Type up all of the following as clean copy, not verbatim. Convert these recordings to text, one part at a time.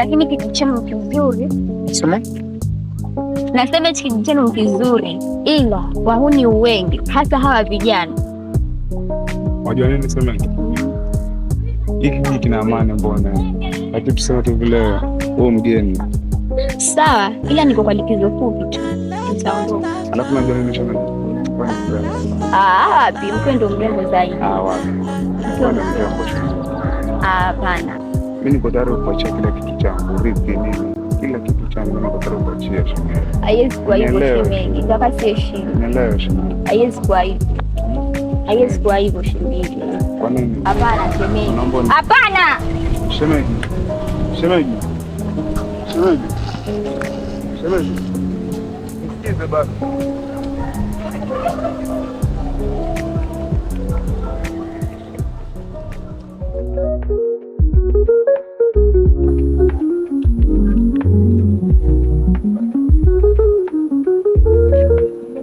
Lakini kijiji chenu kizuri. Sema? Nasema hichi kijiji chenu kizuri, ila wahuni wengi, hasa hawa vijana. Wajua nini sema? Hiki kijiji kina amani mbona? Lakini tuseme tu vile wewe mgeni. Sawa, ila niko kwa likizo fupi tu, nitaondoka. Alafu unajua nini shemeji? Ah, wapi, mkwe ndo mrembo zaidi. Ah, wapi. Wewe ndo mrembo shemeji. Ah, hapana. Mimi niko tayari kukuachia kila kitu changu, urithi nini, kila kitu changu niko tayari kukuachia shemeji. Haiwezi kuwa hivyo Nielewe. shemeji, kaka si heshima. Nielewe shemeji. Haiwezi kuwa hivyo, haiwezi kuwa hivyo shemeji. Kwa nini? Hapana shemeji, Naomba hapana. Shemeji. Shemeji. Shemeji. Shemeji. Nisikize basi.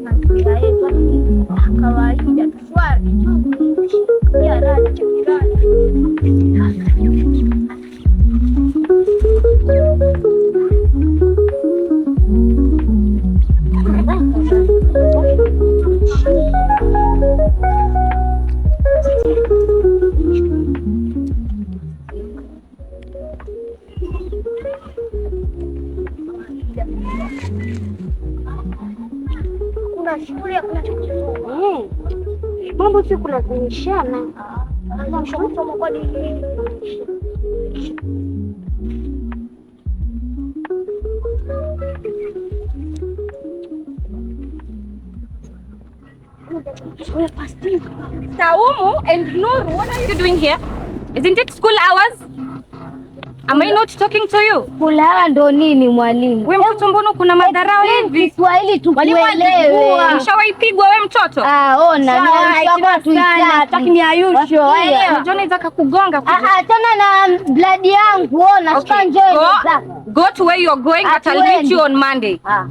Mazingira yetu kawaida tu, shwari tu, ya radi cha kiradi. Kuna shule, hakuna cha kusoma. Mambo si kulazimishana. Kusoma kwa nini? Saumu and Nur, what are you doing here? Isn't it school hours? Am I not talking to you? Kulala ndo nini mwalimu? We mtoto, mbona kuna madharau hivi? Kiswahili tukuelewe. Ushawahi pigwa we mtoto? Ah, ona Hataki miayusho. Unajua naweza kakugonga. Ah, achana na blood yangu, ona Okay, sasa njoo go to where you're going, but I'll meet you on Monday. Ah.